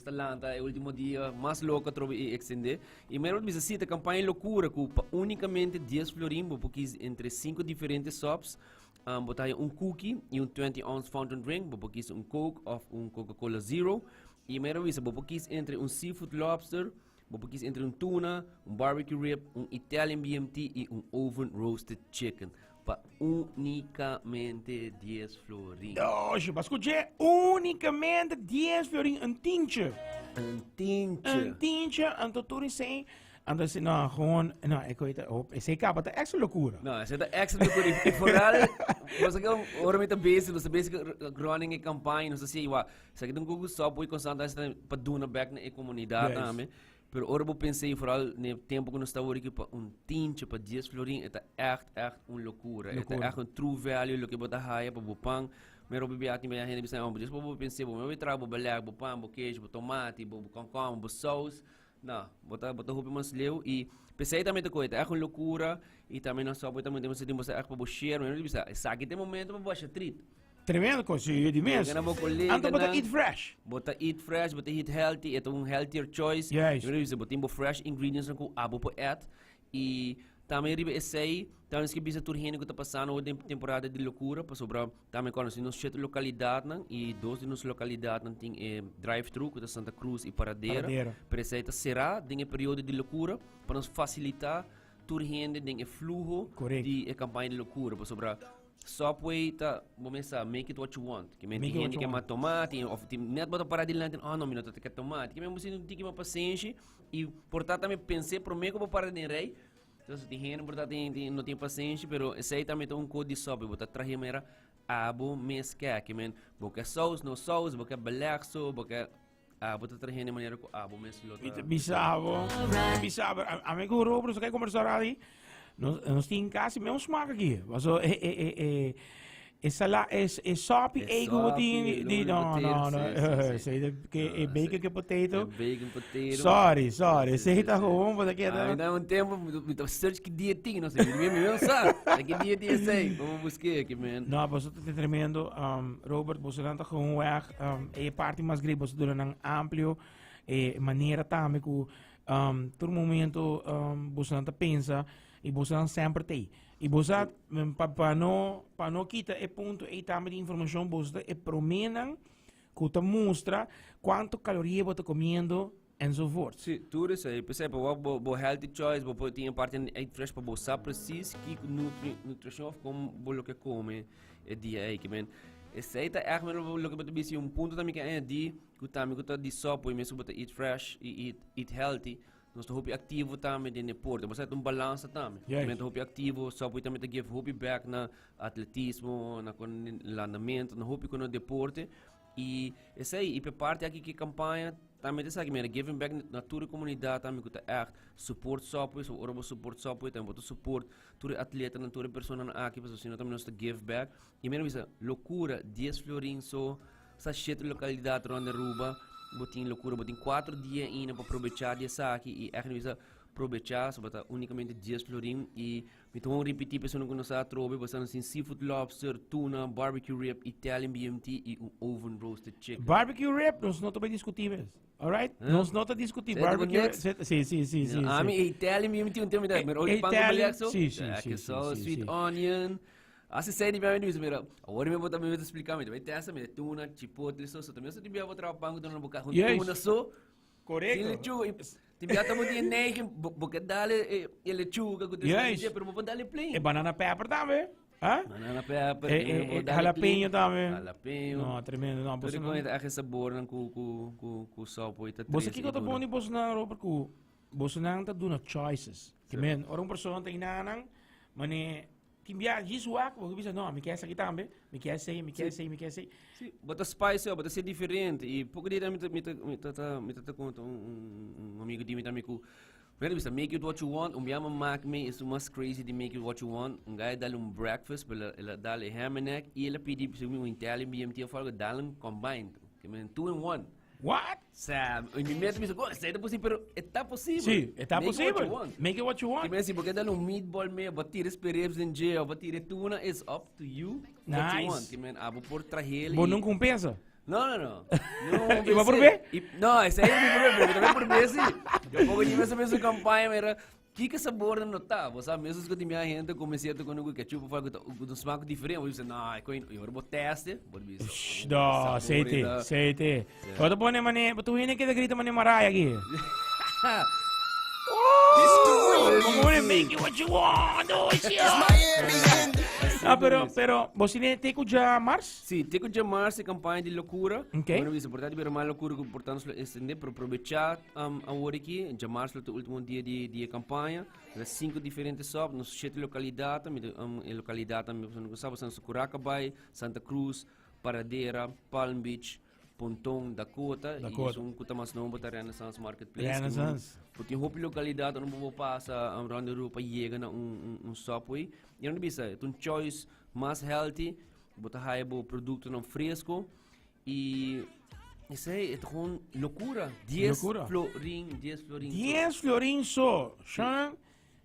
Ta lanta e ultimo dia mas loco atrobe e extende. Y mero bisa si ta campaña locura cu pa unicamente 10 florin bo por kies entre 5 diferente subs. Bo ta haya un cookie y un 20 ounce fountain drink. Bo por kies un Coke of un Coca-Cola Zero. Y mero bisa bo por kies entre un seafood lobster, bo por kies entre un tuna, un barbecue rib, un Italian BMT y un oven roasted chicken. Pa unicamente 10 florin. Doshi, pa scuché unicamente 10 florin un tientje. Un tientje. Un tientje, anto tur isei. Anto si no, gewoon, no, ik weet het, op, esei kaba ta extra locura. No, esei ta extra locura. Y vooral, nos a ora mi ta bezig, nos ta bezig running e campaña, nos ta siña, wa, esaki ta un koe ku Subway constante pa duna bek na e comunidad tambe. Pero ora bo pensa ei, vooral n'e tempo ku nos ta awor aki, pa un tintje, pa dies florin, e ta ègt, ègt un lokura. E ta ègt un true value loke bo ta haya pa bo pan. Mero bo bia tin bia hende bisa, oh, djes pa bo pensa, bo mester traha bo belèk, bo pan, bo kesh, bo tomati, bo kònkòmber, bo sous. No, bo ta, bo ta hopi mas leu i p'esei tambe ta kohe, ta ègt un lokura i tambe nos Subway tambe tin bo sa ègt pa bo share. Mero bisa, esaki ta e momento pa bo basha trit. Tremendo cos, sí, di mes. Yega na bo colega Anto bo ta nan. eat fresh. Bo ta eat fresh, bo ta eat healthy, e ta un healthier choice. Juist. Yo bisa, bo tin bo fresh ingredients nan ku abo por add. I tambe riba esei, tambe nos ke bisa tur hende ku ta pasando den temporada di locura, pasobra tambe konosi nos shete localidadnan i dos di nos localidadnan tin e drive-thru ku ta Santa Cruz i Paradera. Paradera. Pero esei ta será den e periodo di locura pa nos facilita tur hende den e fluho Correct. di e campaña di locura, pasobra Subway ta, bo mes sa, make it what you want. Ke men Make tin it what hende you ke want. ma tomati, of tin net bo ta para dilanti, oh no, mi no ta ke tomati. Ke men bo sinti un tiki mas pasenshi i por ta tambe pens'é promé ku bo para den rei. Entonces tin hende por ta tin, tin, no tin pasenshi, pero esei tambe ta un kos di Subway. Bo ta trahe manera abo mes ke. Ke men bo ke saus, no saus, bo ke beleg so, bo ke abo ta trahe di manera ku abo mes lo Mi ta. ta bisa bo, mi ta bisa bo, a mi ku Robert nos a kai kombersá ora Nos, nos tin casi mesmo smaak aki. Paso e, e, e, e, e sala, e, e sopi E ei ku sopi, tin e di, lomi no, potato, no, no. sí, sí, sí. Sei de, ke, e No, bacon sí. ke potato. E bacon potato. Sorry, sorry. Sí, Sei sí, ta sí. gewoon, pa keda. Ah, mi un tempo, mi ta search ki dia tin, no sé, mi mi no sa. Ki dia tin esei, como busqué aki, man. No, boso ta tremendo. Robert, boso nan ta gewoon weg. E parti mas great, boso duna nan amplio. E manera tambe ku Tur momento bosonan ta pensa y bosonan semper ta ei. Y boso a, pa, pa no, pa no kita e punto ei tambe di informacion, boso ta e promenan cu ta mustra cuanto calorie bo ta comiendo enzovoort. Sí, tur esei. P'esei pa wak bo, bo healthy choice, bo por tin e parti di Eat Fresh pa bo sa precies ki nutri, nutricion of kon bo lo ke come e dia ei. Ke men, esei ta ègt men loke bo ta bisa y un punto tambe ke añadi, Ku tambe ku ta di Subway mes ku bo ta eat fresh i eat eat healthy, nos ta hopi aktivo tambe den deporte. Bo sa ta un balansa tambe. Juist. Men ta hopi aktivo, Subway tambe ta give hopi back na atletismo, na kon landamento, na hopi kono deporte. I esei, i p'e parti aki ki kampaña tambe ta esaki, mira, giving back na tur e komunidat tambe ku ta ègt support Subway, so ora bo support Subway tambe bo ta support tur e atletanan, tur e personanan aki, pasobra si no tambe nos ta give back. I mi a bisa, Locura, dies florin so, sa shete localidad rond Aruba, bo tin locura, bo tin cuatro dia ainda pa probecha di esaki, y echt mi bisa probecha, so ta unicamente dies florin, y mi ta gewoon ripiti pa esun cu no sa atrobe, bo sa nos tin seafood lobster, tuna, barbecue rib, Italian BMT y un oven roasted chicken. Barbecue rib, nos no ta bay discuti mes. Alright? Huh? Nos no ta discuti Zet op barbecue. next. Zet, sí, sí, sí, sí. A sí. mi Italian BMT un tema, pero hoy pan con Italian, beleg so. sí, sí, Ja, sí, que sí, so, sí, sweet sí. onion. Asi sei di mi ami mira, awor mi bota mi bota explica mi, bai testa mi tuna, chipotle so, so también so tin bia bo traha pan ku tuna boca con Juist. tuna so. Correcto. Sin lechuga, y tin bia ta bo tin negen, bo bo ke dale e, e lechuga ku Juist. pero bo por dale plain. E banana pepper tambe. Ah? Banana pepper, E, tin e, bo e dale jalapeno plain. tambe. Jalapeno. No, tremendo. No, Tur boso e no. con e sabor nan ku ku ku ku sopo y ta Boso trece kiko y ta duna. bon di boso nan, Robert, ku boso nan ta duna choices. Ke men, ora un persona ta inanan, mane Tin bia djis wak, bo bisa no, mi ke esaki tambe, mi ke esei, mi ke esei, mi ke esei. Sí, bo ta spice up, bo ta ser diferente. Y poco dia mi ta, mi ta, mi ta, ta, mi ta ta conta un, un, un amigo di mi tambe cu, Bueno, bisa make it what you want, un bia mi mak mi esun mas crazy di make it what you want, un guy dal un breakfast, pero el a dal e ham and egg, y el a pidi, según mi, un Italian BMT of algo, dal un combined, que men two in one. What? Sa, in mi mente mi sa, oh, esei ta posibel, pero e ta posibel. Sí, e ta Make it what posibel. you want. Make it what you want. Ti mesi, porque dale un meatball me, bo tira speribs den dje, of bo tira tuna, it's up to you what you Nice. want. Ti men, abo por trahel Bo y nunca un pensa. No, no, no. No, I bo probé? No, esei mi probé, pero mi tambe probé si. Yo poco di mes mes campaña mira, kiko sabor no ta. Bo sa mesun ku di mi gente come cierto con ku ketchup of algo ku un smaak diferente. Bo bisa, no, e coi, y ora bo teste, bo bisa. Shh, do, seite, seite. Bo ta pone mane, bo tu hende que ta grita mane Mariah aquí. Oh, wanna make it what you want. Oh, shit. Ah, pero, pero, bo sine te ku ja mars? Sí, te ku ja mars e campaña di locura. Okay. Bueno, bisa importante pero mas locura ku portanto lo extender, pero aprovechar awor aquí, ja mars lo te último dia di e campaña. Era cinco diferente sop, nos siete localidad, mi e localidad mi no sabe, Santa Curaca Bay, Santa Cruz, Paradera, Palm Beach, Ponton, Dakota, Dakota. Y esun cu ta mas nobo ta Renaissance Marketplace. Renaissance. Bo tin hopi localidad unda bo pasa rond de Europa yega na un Subway. Y nan ta bisa, ta un choice mas healthy, bo ta haya bo productonan fresco y esey e ta gewoon locura. Dies Locura. florin, 10 florin. 10 florin so. Sean,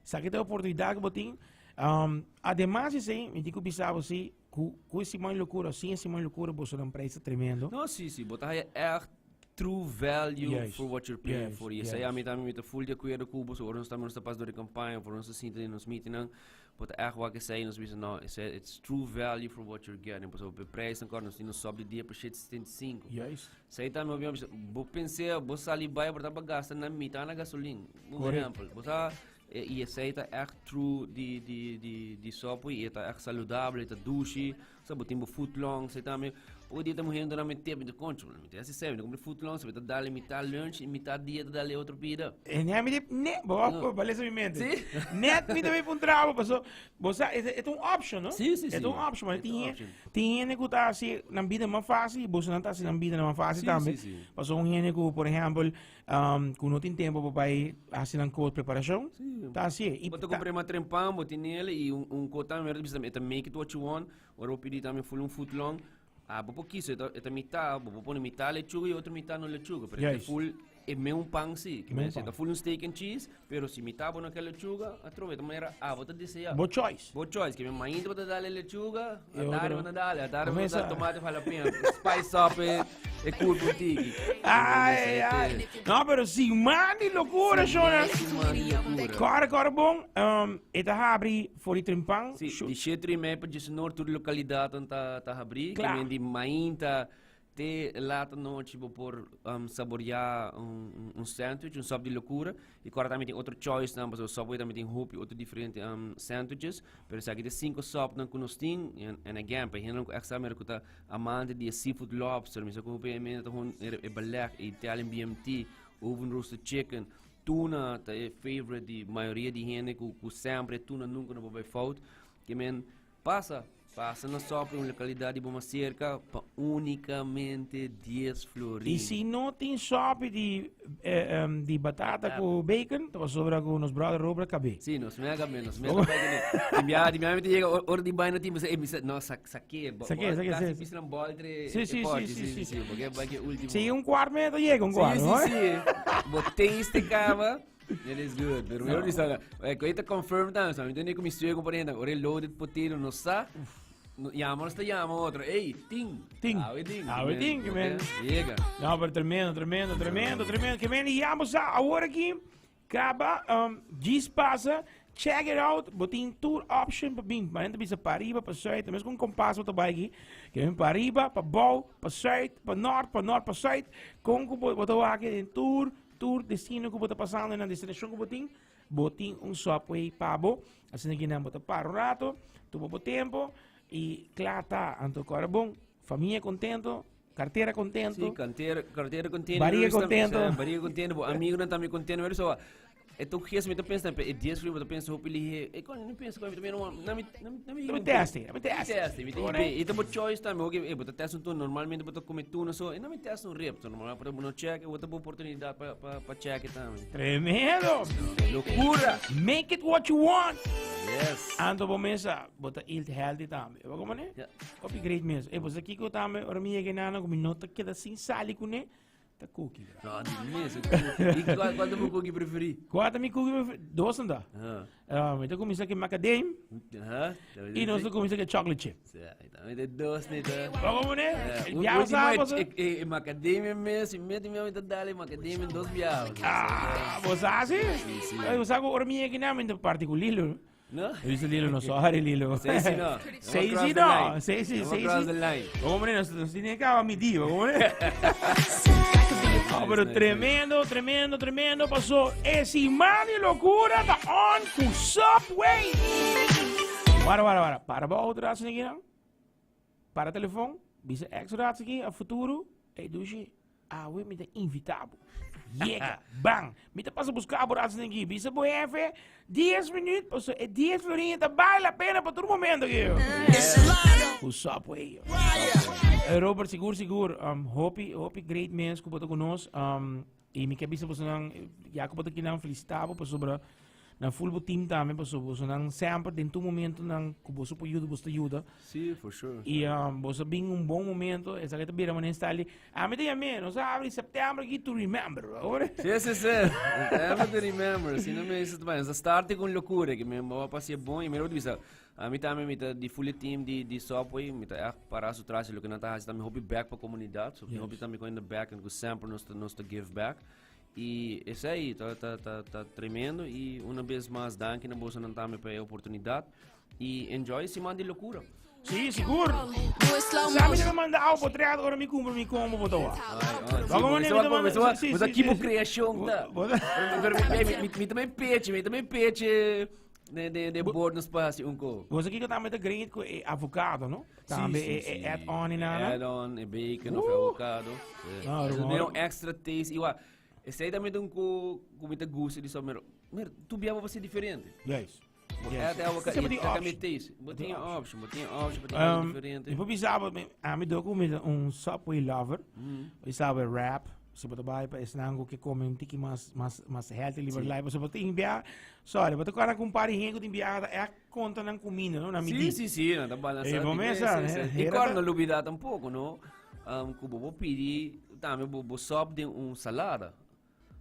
esaki ta e oportunidad cu bo tin. Ademas esey, mi tin cu bisa bo si, Cu e siman locura o sin e siman locura boso nan prijs ta tremendo. No, si, si. Bo ta haya echt true value for what you're paying for. Y esei ami tambe mi ta full di acuerdo cu bo. So ora nos tambe nos ta pas door e campaña of ora nos ta sinta den nos meetingnan, bo ta echt wak esei y nos bisa no, esei it's true value for what you're getting. Pasobra bo prijsnan kor nos tin nos sop di dia pa shete 75. Esei tambe hopi bisa, bo pens'e bo sali bai por ta pa gasta na mita na gasolin. Un ehempel. Bo sa E i esei ta echt true di Subway i e ta echt saludabel, e ta dushi. Sa bo tin bo footlong, esei tambe. Poko dia ta muhé duna mi tip, mi ta concho, mi ta hasi esei, mi ta kumpra footlong, mi ta dal mitad lunch i mitad dia ta dal e otro pida. E ne mi di, ne, bo a No. balesa mi mente. Sí. Net mi ta bay puntra bo, paso, bo sa, e ta un option, no? Sí, sí, E ta un sí. option, ma E ta tin un hen, option. tin hende ku ta hasi nan bida mas fácil i boso nan ta hasi nan bida mas fácil Sí, tambe. sí, sí. Paso un hende ku, por ehèmpel, Ku no tin tempo pa bai hasi nan kos preparashon, ta hasié. I Bo ta kumpra e matren pan, bo tin el i un kos tambe mi ta bisa e ta make it what you want. Ora bo pidi tambe full un footlong, ah bo por kiso, e ta mitá, bo por pone mitá lechuga i otro mitá no lechuga, pero e ta full e meun pan si. Ke mester ta full un steak and cheese, pero si mitá bo no ke lechuga, atrobe e ta manera abo ta deseá. Bo choice. Bo choice, ke mi mainta bo ta dal e lechuga, atardi bo ta dal, atardi bo ta dal tomate jalapeno, spice up e. E curva un tiki. Ai, ai. No, pero siman di locura, Shona. Siman di locura. Corre, corre bon. E ta habri for di trempan. Sí, di shete y mei pa diesenor tur localidadnan ta habri. Kla. Ke men di mainta te laat anochi bo por saborea un sandwich, un sop di locura. Y kora tambe tin otro choice nan, pasobra Subway tambe tin hopi otro diferente sandwiches. Pero esaki ta e cinco sopnan cu nos tin. And again, pa e hendenan cu echt sa mira cu ta amante di e seafood lobster, mi sa cu hopi hende ta gewoon e beleg, e Italian BMT, oven roasted chicken, tuna ta e favorite di mayoria di hende cu sempre e tuna nunca no por bay fout. Ke men Pasa, pasa na Subway, un localidad di bo mas cerca, pa unicamente 10 florin. Y si no tin sopi di batata cu bacon, ta pasobra cu nos brother Robert cabe. Sí, nos mega me, nos mega bacon. Di bia, di bia mi ta yega ora di bai na tin, mi sa, no, saké, Saké, saké, casi sí. pisa nan boltre Sí, e sí, pochi, sí, sí, sí, sí, sí. porque bai ke ultimo. Sí, un kwart me ta yega, un kwart, Sí, no? sí, sí. Bo taste caba. It is good. Pero mi bisa, ko ita confirm ta, so mi tende ku mi suego por ejemplo, ora loaded potato no sa. No, llama, no llama otro. Ey, ting. Ting. Awe ting. Awe ting, que men. Llega. No, pero tremendo, tremendo, tremendo, tremendo. Que men, y amo sa, ahora aquí, caba, gis pasa, check it out, bo tin tour option pa bin. Maar ente bisa pa arriba, pa zuid, mes con kompas bo ta bai aquí. Que men pa arriba, pa bou, pa zuid, pa noord, pa noord, pa zuid. Con ku bo ta wak den tour. Tur destino ku bo ta pasando na destinashon ku bo tin, bo tin un Subway pa bo. Asina ki nan bo ta para un rato, tuma bo tempo i kla ta. Anto kòrda bon, famia kontento, kartera kontento. Sí, kartera, kartera kontento. Bariga kontento. Bariga kontento, bo amigunan tambe kontento. Pero so, e ta un gesto, mi ta pensa, e dies mi ta pensa hopi lihe. E kon, mi pensa, mi ta mira, na mi, na mi, na mi. Na mi teste, na mi teste. Teste, mi ta e ta bo choice tambe, oke, e bo ta teste un tuna, normalmente bo ta come tuna so, e na mi teste un rib, so normalmente bo no check, bo ta bo oportunidad pa check tambe. Tremendo! Locura! Make it what you want! Yes! Anto bo mesa, bo ta eat healthy tambe. E bo como ne? Ja. Hopi great mes. E bo sa kiko tambe, ora mi yega nana, ku mi no ta keda sin sali kuné. Ta cookie, bro. No, di mes, cookie. I cual, cual ta bo cookie preferi? Cual ta mi cookie preferi? Dos anda. Ah. Mi ta cuminsa cu macadam. Aha. Y nos ta cuminsa cu chocolate chip. Sí, tambe de dos ni ta. Como ne? Eh, El biaha sa último e, e, e macadamia mes, e mete mi ta dale macadamia dos biaha. Ah, bo sa si? Sí, sí. Ay, bo sa cu ora mi yega na mi ta parti cu Lilo. No? Yo dice Lilo, no sorry Lilo. Sí, sí, no. Sí, sí, no. Sí, sí, sí, cross sí. the line. Como ne, nos, nos tiene que mi diva, como ne? No, pero tremendo, tremendo, tremendo pasó. E semana de locura ta on ku Subway. Para, para, para. Para ba otro rato aqui, não? Para telefone. Bisa ex rato aqui, a futuro. Ei, dushi. Awe mi ta invita bo. Yega, bang. Mi ta pasa busca bo rato aki. Bisa bo hefe, 10 minuut, paso e 10 florin ta vale la pena pa tur momento aki. Ku Subway. Eh, Robert, sigur, sigur. Hopi, hopi great mens ku bo ta ku nos. I mi ke bisa bosonan, ya ku bo ta kinan felicita bo pasobra Na full bo team tambe paso boso nan semper den tur momento nan ku boso por yuda boso ta yuda. Sí, for sure. I um, boso bin un bon momento, esaki ta bira manera style. Ami ta yam'é, nos a habri september aki to remember. Ora. Sí, sí, sí. September to remember. Si no me dices, bueno, sa start con locura, que me va a pasar bon y me lo bisa. A mi tambe mi ta di full team di di Subway, mi ta echt para su tras lo que nan ta hasi tambe hopi back pa comunidad. So, yes. hopi tambe con in the back en ku sempre nos ta nos ta give back. Y esey ta ta ta ta tremendo y una vez mas danki na boso nan tambe pa e oportunidad y enjoy siman di locura. Sí, sigur. Sabi te manda au potreado ora mi cumpra mi combo botoa. Vamos Mas aqui bo creación ta. Pero mi mi también peche, mi también peche de de de bord nos pa hasi un ko. Você kiko tambe ta great ku e avocado, no? Tambe Sí, e, sí, e sí. add-on y nada. Add-on, e bacon of avocado. Sí. No, Eso rumor. tiene un extra taste. Igual, esey también un ku ku mi ta gusta di so, pero mira, tu biaba va ser diferente. Yes. Bo Yes. add avocado, Sempre e die ta option. cambia taste. Bo Die tin option, bo tin option, bo tin algo diferente. Ik bisa, ami do ku mi un Subway lover. Ik sabe wrap. Si bo ta bai pa esnan ku ke kome un tiki mas mas mas healthy liber life. So bo tin bia, sorry, bo ta kora ku un par di hende ku tin bia ta echt konta nan kuminda, no? Na Sí, midí. sí, sí, no, ta balansa. Eh, bo mesa, Sí, sí, eh, sí. I hera kor ta- no lubida tampoco, no? Ku bo bo pidi tambe bo bo sop den un salada.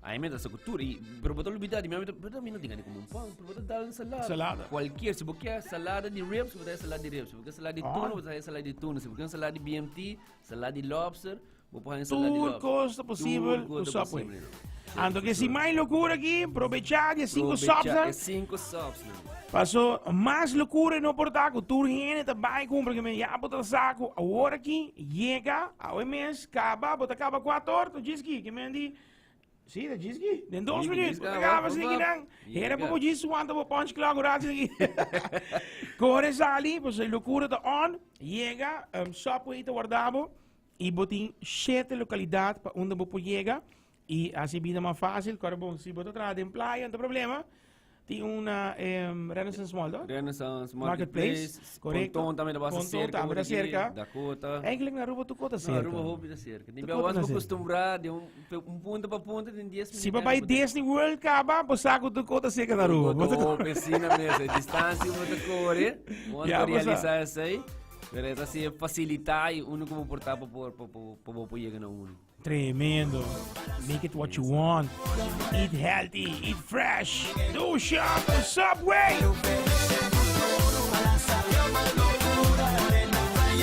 Ai mi ta sa ku tur i pero bo ta lubida di mi, mi ta pero mi no tin gana di kome un pan, pero bo ta dal un salada. Salada. Cualkier, si bo kier salada di ribs, bo ta salada di ribs. Si bo kier salada di Ah. tuna, bo ta salada di tuna. Si bo kier salada di BMT, salada di lobster, Bo por haña salada di Tur lobster. kos ta posibel Tur ku kos ta Subway. posibel, no. Anto ke si mai lokura aki, probechá di e sinku Probechá subs nan. e sinku subs nan. Paso mas lokura no por ta ku tur hende ta bai kumpra ke men ya bo ta sa ku awor aki yega awe mes kaba bo ta kaba kuator ta djis ki ke men di si ta djis ki den dos Sí, minuut djis bo ta kaba, kaba pop, siki pop. nan hera Yega. bo djis wanta bo punch clock un rato siki kore sali paso e lokura ta on yega Subway ta warda bo. I bo tin shete lokalidat pa unda bo por yega i hasi bida mas fásil. Kòrda bon, si bo ta traha den playa, no ta problema. Tin un na Renaissance Mall, to? Renaissance Marketplace, Marketplace. korekto. Ponton tambe ta basta Ponton serka. tambe ta serka. Dakota. Eigenlijk na Aruba tur kos ta No, serka. Aruba hopi ta serka. Tin Tur bia kos was ta bo serka. kustumbrá di un, un punto pa punto den dies Si minuut bo bai Disney World kaba, bo sa ku tur kos ta serka na Aruba. Bo ta hopi asina mes. E distansia bo ta kore, bo Ya, ta bo sa. realisá esei. Pero es así facilita y uno como por tapa por por por por por llega na uno. Tremendo. Make it what you want. Eat healthy, eat fresh. Do shop on Subway.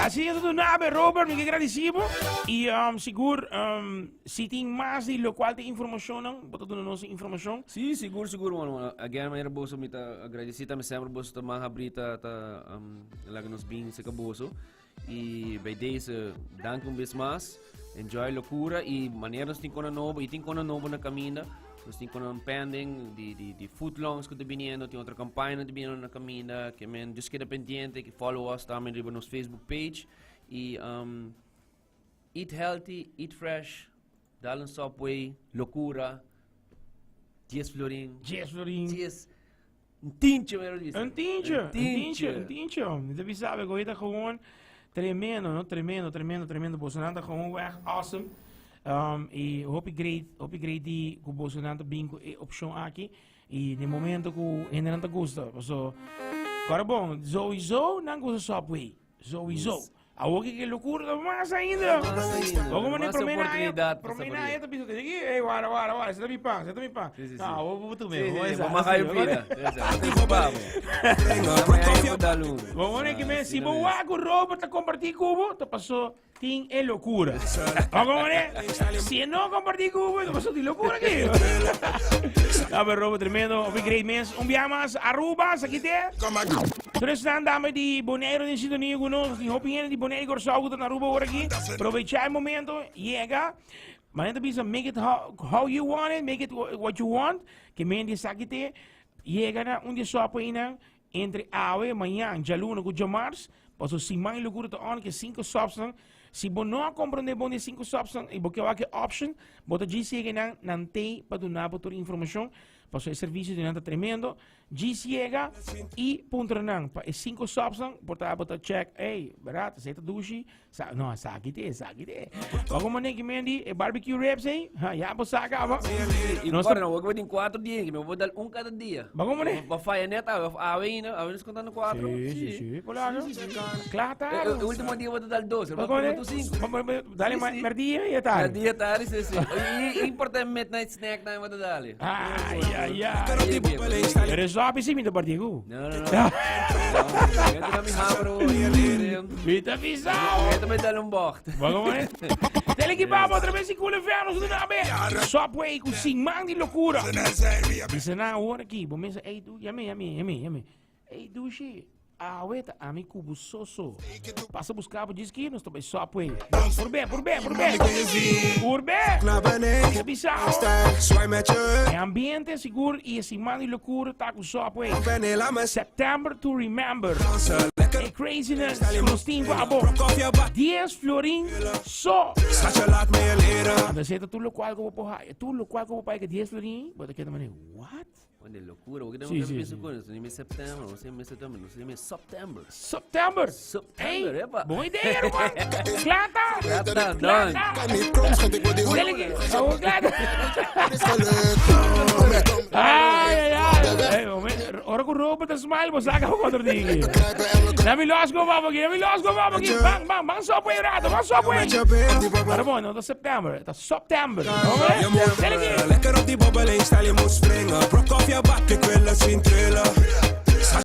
Así es tu nabe, Robert, mi que agradecido. Y sigur, si tin mas di lo cual te información, bota duna nos información. Sí, sigur, sigur, mano. Again, manera boso mi ta agradeci tambe sempre boso ta man habri ta ta um, laga nos bin seca boso. Y bij deze, dank un bes mas. Enjoy locura y manera nos tin kona nobo y tin kona nobo na caminda. Nos tin kona pending di di di footlongs que ta viniendo, tin otra campaña ta viniendo na caminda. Que men just queda pendiente, que follow us tambe riba nos Facebook page. Y eat healthy, eat fresh. Dal un Subway, locura, 10 florin. 10 florin. 10. Un tientje, mero bisa. Un tientje, un tientje, un tientje. Mi ta bisa be goita gewoon tremendo, no? Tremendo, tremendo, tremendo. Boso nan ta gewoon weg awesome. Y hopi great, hopi great di ku boso nan ta bin ku e opcion aki. Y di momento ku hende nan ta gusta. So, kora bon, sowieso nan gusta Subway. Sowieso. Yes. Awor ki locura ta mas ainda. Mas ainda. Awor como Mas promé na oportunidad pa promé na saborear. ta bisa ki, ey, wara, wara, wara, esei ta mi pan, esei ta mi pan. Sí, sí, sí. No, awor bo tu Sí, mesmo. sí, esa, vamos a esa, pida. Vamos a que me si bo wak ku Robert ta compartí ku bo, ta pasó tin e locura. Vamos a ver. Si no compartí ku bo, ta pasó tin locura aquí. No, pero Robert tremendo, hopi great mes. Un biaha mas Aruba, sa kite. Tur esnan dame di Boneiru den sintonia ku nos, tin hopi hende di Boneiru i Kòrsou ku ta na Aruba ora aki. Probechá e momento, yega. Manera ta bisa, make it how you want it, make it what you want. Ke men di esaki te, yega na un di e sòp einan entre awe, mañan, djaluna ku djamars. Paso siman e lokura ta on ke sinku sòpsnan. Si bo no a komprondé bon di e sinku sòpsnan i bo ke wak e option, bo ta djis yega einan, nan t'ei pa duna bo tur informashon. Paso e servisio di nan ta tremendo. Djis yega i puntra nan pa e sinku sòpsnan, por ta bo ta check, ey, berat, esei ta dushi? Sa, no, esaki te, esaki te. Wak un manera ki men di e barbecue ribs ei, ha, ya bo sa kaba. I Nos ta- kòrda, wak bo tin kuatro dia, mi bo dal un kada dia. Wak un manera. Bo faya net awe, of awe ainda, awe nos kontando kuatro. Sí, sí, sí, kolaga. Kla ta. E último dia bo ta dal dos, Wak bo un manera. tu sinku. Dale Sí, sí. merdia i e tardi. Merdia tardi, sí, sí. I importa midnight snack tambe bo ta dale. Ai, ai, ai. Pero eso api sí mi ta parti ku. No, no, no. No, mi hammer hoor. Mi ta pisao. Mi ta me dal un bocht. Vamos ver. Dele que papo otra vez y culo enfermo su na be. Subway ku sin man di locura. Dice na ahora aquí, bo mesa, ey du, yame, yame, yame, yame. Ey dushi, awe ta ami ku bo soso. Pasa busca bo djis nos ta bay Subway. Purbe, purbe, purbe. Purbe. Ta pisao. E ambiente sigur y e siman di locura ta ku Subway. September to remember. E craziness ku nos tin pa abo. 10 florin so. Anto esei ta tur lokual ku bo por haya. Tur lokual ku bo por haya ku 10 florin, bo ta keda manera, what? Wan de locura, porque Sí, tengo que sí, pensar sí. con eso. Ni mes septiembre, no sé mes septiembre, no sé mes septiembre. September. September, Hey, epa. bon idea, ruman. Klata. Klata, done. Klata. Dele que- Oh, klata. Ai, ai, ai. Hey, moment. Ora ku Robert ta smile, bo saca un otro ding. Dami los go vamos aquí, dami los go vamos aquí. Bang, bang, bang Subway rato, bang Subway. Pero bueno, no ta september, ta September. Dele aquí. Lekker op die bobbeling, stel je moet springen. Brok op je bak, ik wil het zien terug.